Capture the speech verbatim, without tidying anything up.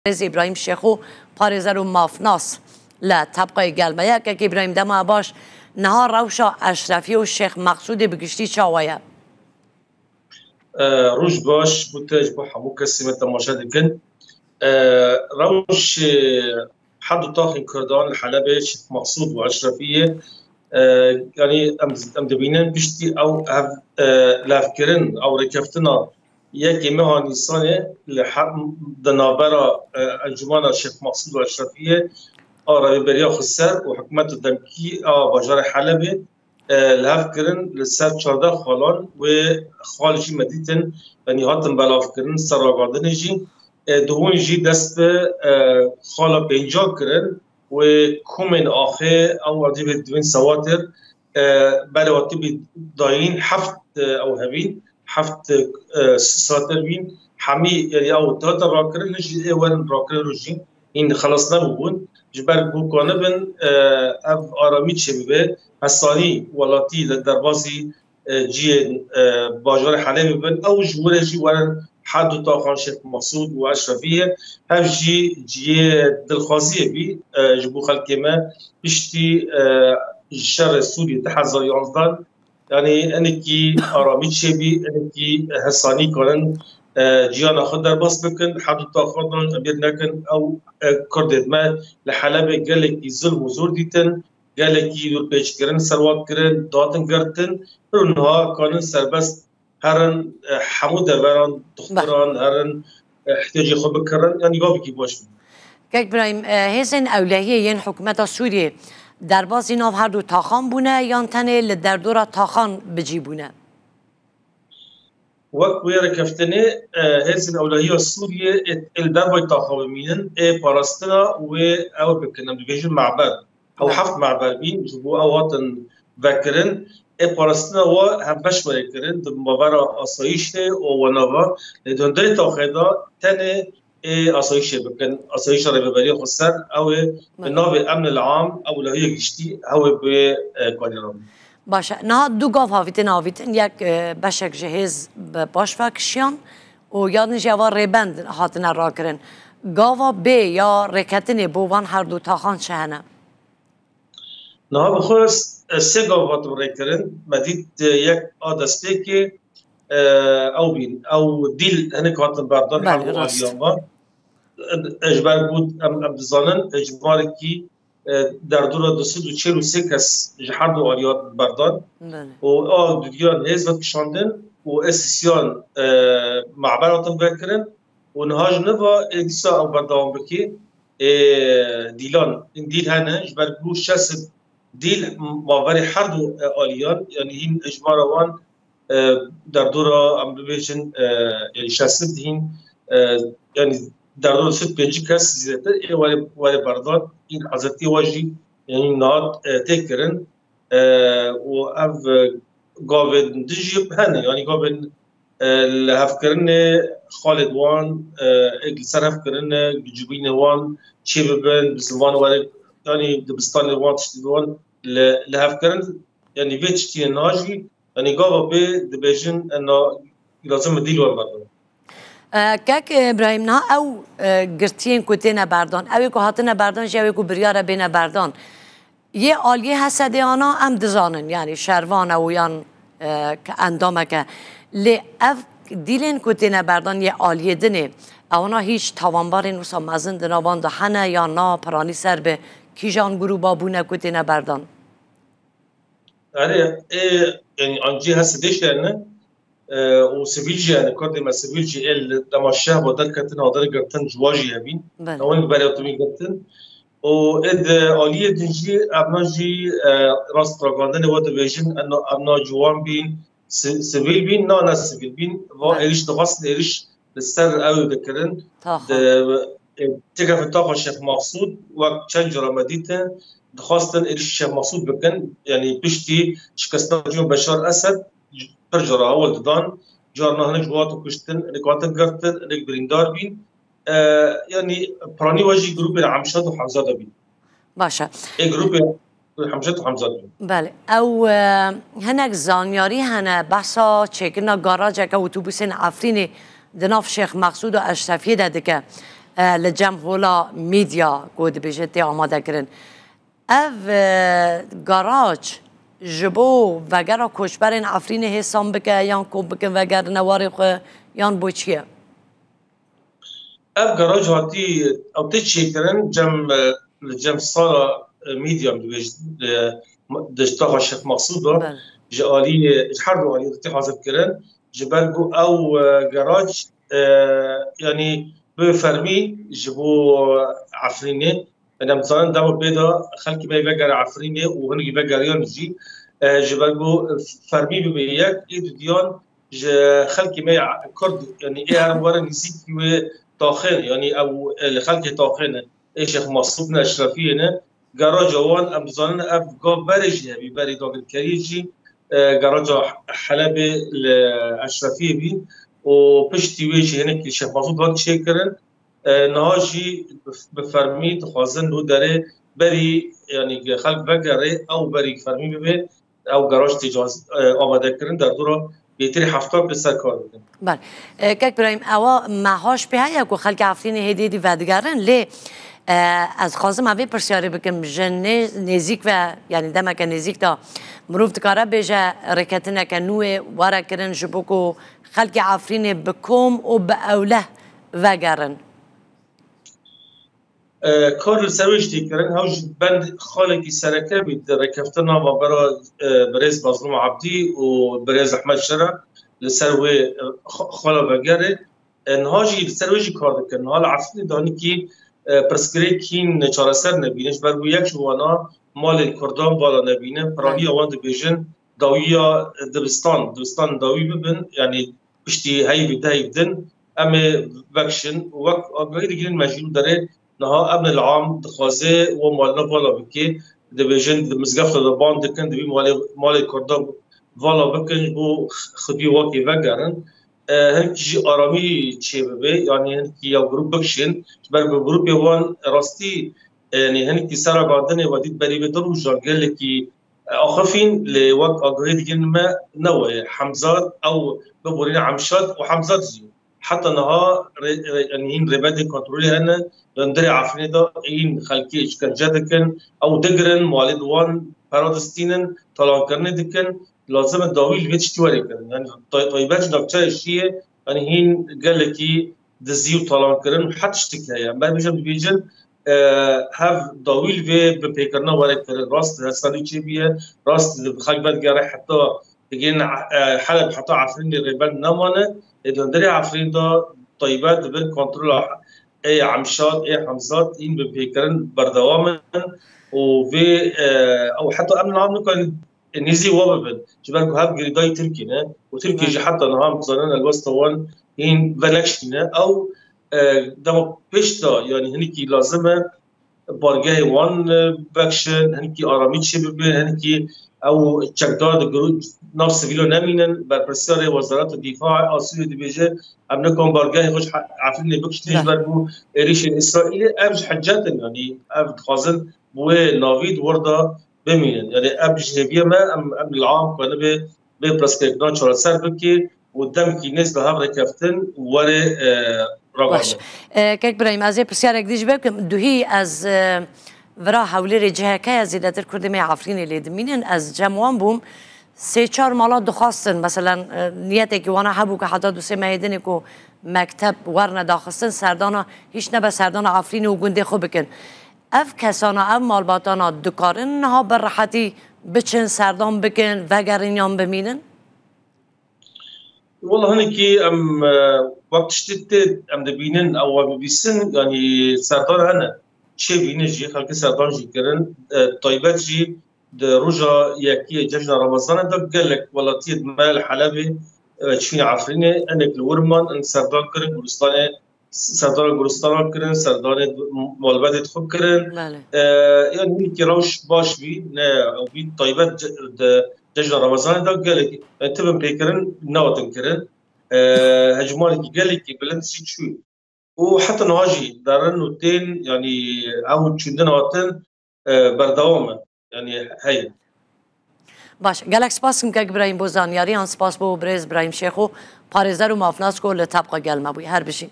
Rêz Îbrahîm Şêxo, parêzer û mafnas li tebqayê gel me ye. Kek Îbrahîm, dema baş, niha rewşa Eşrefî û Şêx Meqsûdê bi giştî çawa ye? E, roj baş bo te, ji bo hemû kesê me temaşe dikin. E, rewşê her du taxên Kurdan li Helebê, Şêx Meqsûd û Eşrefiyê, e, yanî em, em dibînin piştî ew hev, e, levkirin, ew rêkeftina yekê meha Nîsanê li he-, di navbera, e, Encûmena Şêx Meqsûd û Eşrefiyê a Rêveberiya Xweser û hikûmeta demkî a bajarê Helebê, e, li hev kirin li ser çardeh xalan wê xal jî me dîtin, yanî hatin belavkirin, ser ragihandinê jî, e, di hûn jî dest bi, e, xala pêncan kirin wê komên axê ew adî bê divên sewatir, e, berê hatibî dayîn heft, e, ew hebîn, heft, e, satir bîn, hemî, yanî ew dihate rakirin, hin jî ê werin rakirin û jî hîn xelas nebûbûn. Ji ber ku kanibin, e, ev aramî çêbibe, hesanî welatî li derbasî, e, cihên, e, bajarê Helebê bin, ew ji wir re jî werin her du taxan Şêx Meqsûd û Eşrefiyê, hev jî cihê dilxwaziyê bî, e, ji bo xelkê me piştî, e, şerê Sûriyê du hezar yanzdeh, yanî hinekî aramî çêbî, hinekî hesanî karin, e, ciyana xwe derbas bikin, her du taxan em bêr nekin, ew, e, Kurdên me li Helebê gelekî zilm û zor dîtin, gelekî dûrpêçkirin, serwat kirin, datin girtin, pir û niha kanin serbest herin, e, hemû deveran, dixturan herin, e, ihtiyacê xwe bikirin, yanî gavekî baş bû. Kek Birahîm, e, hêzên ewlehiyê yên hikûmeta Sûriyê derbasî nav her du taxan bûne yan tenê li derdora taxan bi cî bûne? Wek wê rêkeftinê, e, hêzên ewlehiya Sûriyê ê, ê li dervayî taxa bimînin, ê parastina wê ew bikin, em dibêjin me'ber. Ew heft me'ber bîn, ji bo ew hatin vekirin. Ê parastina we hevbeş were kirin, di mabera asayîşê û wena ve. Lê di hundirê taxê de tenê ê asayîşê bikin, asayîşa Rêveberiya Xweser, ew ê bi navê emnil am, ewlehiya giştî, ew ê bi, e, karî re bin. Baş e. Niha du gav havîtin avîtin, yek, e, beşek ji hêz bi paş ve kişiyan û ya din jî eva rêbend hatine rakirin. Gava bê ya rêketinê bo van her du taxan çi hene? Niha bi xwe, e, sê gav hatin rêkirin. Me dît, e, yek a destpêkê, e, ew bîn, ew dîl hinek hatin berdan her du aliyan ve. E, ji ber ku em, em dizanin, e, hejmarekî, e, derdora du sed û çil û sê kes ji her du aliyan berdan. Û a duduyan hêz ve kişandin û ê sisiyan, e, me'ber hatin vekirin û niha ji niva ê dîsa ew berdewam bikî, ê dîlan, dîl hene, ji ber ku şeş sed dîl maverê her du, e, aliyan, yanî hîn hejmara wan, e, derdora, em bibêjin, e, yanî şeş sed hîn, e, yanî derdora sed pêncî kes zêdetir ê were, were berdan, hîn hezretî we jî, yanî niha, e, tê kirin. E, û ev, e, gavên din jî hene, yanî gavên, e, li hevkirinê xalê di wan, e, êk li ser hev kirine, cibînê wan çê bibin, bi ziman were, yanî dibistanê wan, tiştê wan li, li hev kirin, yanî vê tiştiyê niha jî, yanî gava bê dibêjin, e, na, lazim e dîl wan berdin. E, kek, e, Îbrahîm, niha ew, e, girtiyên ku têne berdan, ew ê ku hatine berdan jî ew ê ku biryare bêne berdan, yê aliyê Hesedê ana em dizanin, yanî şervan e û yan, e, ke endameke. Lê ev dîlên ku têne berdan yê aliyê dinê, ewana hîç tawanbarên wisa mezin di nav wan de hene yan na, piranî ser bi kîjan grûba bûne ku têne berdan? Erê, ê, yanî ancî Hesedê jî hene, e, û sivîl jî hene, Kurdê me sivîl jî ê li dema şeh ve derketin, hatin girtin, ji wa jî hebîn. Belê. Ewan berê hatin girtin. Û ê di aliyê din jî, evna jî, e, rast ragihandinê we dibêjin, evna, evna ciwan bîn, si-, sivîl bîn, na ne sivîl bîn. Va êrîş dixwastin, êrîş li ser ew dikirin. Di, e, têkefin taxa Şêx Maqsûd, wek çend cara me dîtin, dixwastin êrîşî Şêx Maqsûd bikin. Yanî piştî şikestina cihê Beşar Esed, pir cara hewl didan. Carna hinek ji wan hatin kuştin, hinek hatin girtin, hinek birîndar bîn. E, yanî piranî we jî grûpên Hemşad û Hemza de bîn. Baş e. Ê grûpê Hemşad û Hemza bîn. Belê. Ew, e, hinek zanyarî hene, behsa çêkirina garajeke otobusên Efrînê di nav Şêx Mexsûd û Eşrefiyê de dike. e, li cem hola medya ku dibêje tê amade kirin. Ev, e, garac ji bo vegera koçberên Efrînê hêsan bike yan ku bikin vegerine warê xwe yan bo çi ye? Ev garaj hatî, ew tê çêkirin cem, e, li cem sala, e, medya dibêjin, e, di taxa Şêx Mexsûd de Belê. ji aliyê, ji her du aliyê tê hazir kirin. Ji ber ku ew, e, garaj, e, yanî bi fermî ji bo Efrînê, yanî em dizanin dema pê de xelkê me vegere Efrînê û hinekî vegeriyan jî, e, ji ber ku fermî bibe yek, ê dudiyan ji xelkê me ya Kurd, yanî ê herin were nêzîkî wê taxê ne, yanî ew, e, li xelkê taxê ne, ê Şêx Mesûd ne, Eşrefiyê ne. Garaja wan em dizanin ev gav berê jî hebî, berê dagirkeriyê jî, e, garaja Helebê li Eşrefiyê bî û piştî wê jî hinekî Şêx Mesûd wek çêkirin. E, niha jî bi, bi fermî dixwazin li derê berî, yanî xelk vegere, ew berî fermî bibe, ew garaj tê caz-, e, amadekirin, derdora bêtirî hefta li ser kar bikin. Belê. E, Kek Birahîm, ewa mehaş pê heye ku xelkê Efrînê hêdî hêdî vedigerin, lê, e, ez dixwazim em vê pirsyarê bikim, ji nê-, nêzîk ve, yanî demeke nêzîk de mirov dikare bêje rêketineke nû ê were kirin ji bo ku xelkê Efrînê bi kom û bi ewleh vegerin? E, kar li ser wê jî tê kirin, hew ji bend xalekî sereke bî di rêkeftina navbera, e, birêz Mazlûm Ebdî û birêz Ehmed Şera li ser wê, e, xa-, xala vegerê. E, niha jî li ser wê jî kar dikin. Niha li Efrînê de hinekî, e, pirsgirêk hîn çareser nebîne. Ji ber ku yek ji wana malên Kurdan vala nebîne. Piraniya wan dibêjin dawiya dibistan, dibistan dawî bibin, yanî piştî heyvî dehîv din em ê vekişin. Wek agahî digirin me jî li derê niha Emnil Am dixwaze wan malina vala bike. Dibêjin di mizgefta de ban dikin, divî malê, malê Kurda vala bikin, ji bo xwedî wakê vegerin. E, hinkî jî aramî çêbibe, yanî hinkî ya grûp bikişên, ji ber ku grûpê wan rastî, e, yanî hinkî ser agandinê we dît berî vê du rojan gelekî axifîn, lê wek agahî digihînin me, ne we ye. Hemzat, ew biborîne Emşat û Hemzat jî. Heta niha rê-, rê-, yanî hîn rêbendên kontrolê hene, li hundirê Efrînê de hîn xelkê îşkence dikin, ew digirin, malê di wan pera distînin, talankirinê dikin, lazim e dawî li vê tiştî were kirin. Yanî tay-, taybet ji navçeyê Şiyê, yanî hîn gelekî dizî û talankirin û her tiştik heye. Em ber bêjin, dibêjin, e, hev dawî li vê binpêkirina were kirin. Rast di Hesanî çêbûye, rast di xelk vedigere heta digihîn, e, Heleb heta Efrînê rêbend nemane. Ê di hundirê Efrîn de taybet di bin kontrola ê Emşad, ê Hemzat, hîn binpêkirin berdewam in û vê, e, ew heta em niha nikarin nêzî wa bibin. Ji ber ku hev girêdayî Tirkî ne û Tirkî jî heta niha em dizanin helwesta wan hîn venekiştîne. Ew, e, dema pêş de, yanî hinekî lazim e bargehê wan, e, vekişin, hinekî aramî çêbibe, hinekî ew çekdar di gru-, nav sivîlo nemînin. Berpirsyarê Wezareta Dîfa a Sûriyê dibêje, em nikan bargehê xwe ji he-, Efrînê bikişînin ji ber ku êrîşên Îsraîlê. Ev ji hicet in, yanî ev dixwazin bi wê navî di wir de bimînin. Yanî ev ji hêviya me, em, em li am ku nibê bê pirsgirêkna çareser bike û demkî nêz bi hev rêkeftin were, e, ragihandin. Baş. E, Kek Birahîm, ez ê pirsyarek dî ji we bikim. Duhî ez, e, vira Hewlêrê C H K ya zêdetir Kurdê me yê Efrînê lê dimînin. Ez cem wan bûm. Sê çar mala dixwastin, meselen, e, niyetekî wana hebû ku heta du sê mehê dinê ku mekteb werne daxistin, serdana hîç nebe serdana Efrînê û gundê xwe bikin. Ev kesana, ev malbatana dikarin niha bi rehetî biçin, serdan bikin, vegerin yan bimînin? Wela hinekî em, e, wek tiştê tê em dibînin, ew we bibîsin, yanî serdan hene. Çêbîne jî, xelkê serdan jî kirin. E, taybet jî di roja yekê cejna Remezanê de gelek welatiyê me li Helebê, e, çûyîne Efrînê, hinek li wir man, in serdan kirin, Guristanê, serdana Guristana kirin, serdanê malbetê xwe kirin. Belê. E, yanî hinekî rewş baş bî, ne ew bî taybet ce-, de cejna Remezanê de gelek, e, tibin pêkirin nehatin kirin. E, hejmarîkî gelekî bilind jî çû. Û heta niha jî derin û tên, yanî ew çûndin hatin, e, berdewam e. Yanî heye. Baş, gelek spas dikim kek Birahîm bo zanyariyan, spas bo birêz Birahîm Şêxo, parêzer û mafnas ku li tepqa gel me bûye. Her bijî.